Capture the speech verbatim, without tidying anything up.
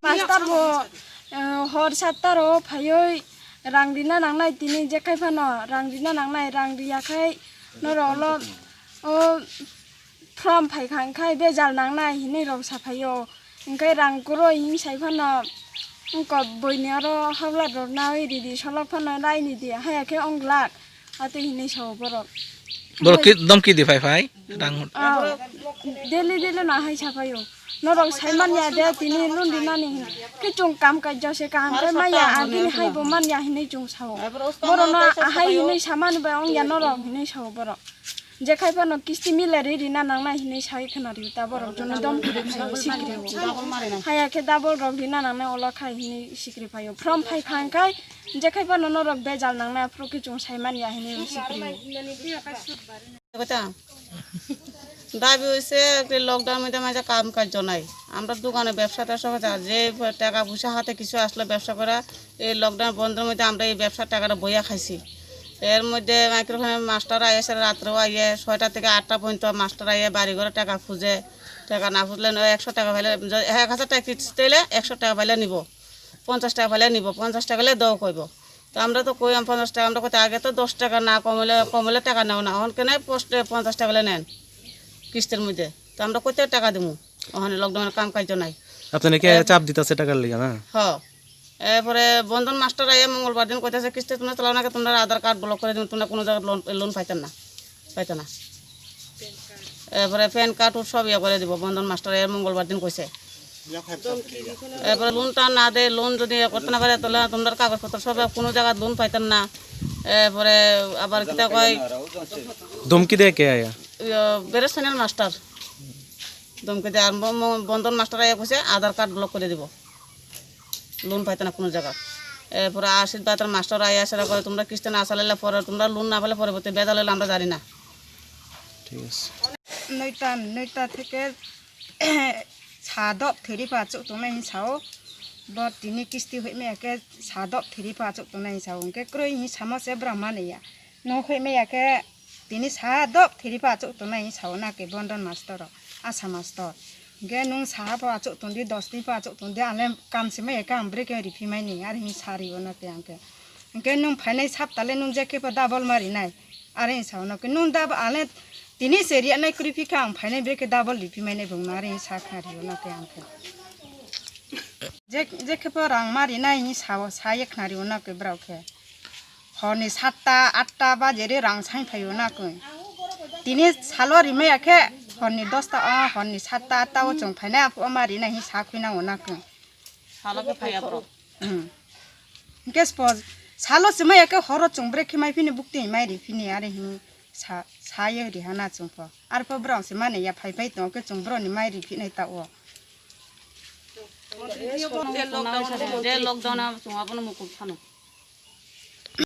Master bo, eh, hor satta ro phaioi rang rina nangnai, tini jekhai phano rang rina nangnai, rang riya khai norok ulo o form phai kha, hwnkhe bejal nangnai hinwi rok sa phaio. Hwnkhe rang kwrwi hini sai phano wngkok boini aro hawla rwrwna wi ridi, solok phano raini di, haya khe wng glak, atwi hinwi sao borok. Borok ki, domki di phai phai? Rang. Ah, daily daily no hai sa phaio. Norok sai man ya de, tini loan rinani hin. Khe chwng kam kajjo se kaham khe maya, agini hai bo man ya hinwi chwng sao. Borok no ahai hinwi samani bai wng ya norok hinwi sao borok. Jekhai phano kisti mile ri rina nangnai hinwi sai khna rio ta borok jono dom kiri phai sikri o. Haya khe double rok rina nangnai ulo khai hinwi sikri phaio. Form phai kha hwnkhe jekhai phano norok bejal nangnai aphuru khe chwng sai man ya hinwi sikri o. Kota? Dabi hoise ekti lockdown moddhe maja kam kajjo nai. Amra dogane bebsa tebsa hoja, je taka poisa hate kichu asle bebsa gora, ei lockdown bondhor moddhe amra ei bebsa takata boya khaisi. Er moddhe microfinance master aye, sara ratre aye, soita theke atta porjonto master aye, bari gora taka khuje, taka na khujle no ekso taka paile, ek hajar taka kisti tele ekso taka paile nibo, ponchas taka paile nibo, ponchas taka le do koibo. To amra to koi, am ponchas taka, amra koi age to dos taka na komole, komole taka neo na, hon kene poste ponchas taka le nen kistir moddhe. To amra koi taka dimu? Ohone lockdown kam kajjo nai. Apnare ke chap dita se takar liga na? Ho. Erpore Bondhon master aye Mongolbar din koitase, "Kisti tumra chalao na ke, tumra Aadhaar card block kore dibo, tumra kono jaga loan, loan paitan na, paitan na." Erpore pan card sob iye kore dibo, Bondhon master aye Mongolbar din koise. Erpore loan ta na de, loan jodi iye korte na pare, tole tumra kagoj potro sob, kono jaga loan paitan na. Erpore abar kita koi. Domki de ke aya? Iyo, Beres Channel master. Domki de ar mo-, mo-, Bondhon master aye koise Aadhaar card block kore dibo. Loan paitana kono jaga. Erpore Ashirbader master aye asara kore, "Tumra kisti na salele pore, tumra loan na pele pore bote beda lele amra jani na." Thik ase. Noita, noita theke sa dop theri pa chuk tongnai hin sao. Bo tini kisti hoi me ke sa dop theri pa chuk tongnai hin sao. Hwnkhe kroi hin samo se bwrang mani ya. No hoi me ya ke tini sa dop theri pa chuk tongnai hin sao na ke Bondhon master, Asa master. Hwnkhe nung saha pho achuk tongdi, dos din pho achuk tongdi, ale kam se maya khe ang bwrwi khe riphi mani, are hinwi sa rio na khe ang khe. Hwnkhe nung phainai saptale nung je khe pho double ma rinai, are hinwi sao na khe. Nung double ale tini se riya nai kwrwi phi khe ang phainai bwrwi khe double riphi mani bung na, are hinwi sa khna rio na khe ang khe. Je, je khe pho rang ma rinai hinwi sao, sa ye khna rio na khe brao khe. Horni satta, atta baje re rang saing phaio na khe. Tini salo rimaya khe horni dosta o, horni satta, atta o chwng phainai aphuo ma rinai hin sa khuinango na khe. Salo khe phaiya borok. Hmm. Hwnkhe spo salo swmaya khe horo chwng bwrwi khe mai phini bukti mai ri phini are hin sa, sa ye ri hana chwng pho. Arpho borok se mani ya phai phai tongo khe chwng borok ni mai ri phinai ta o. Je lockdown, je lockdown o chwng abono mukul phano.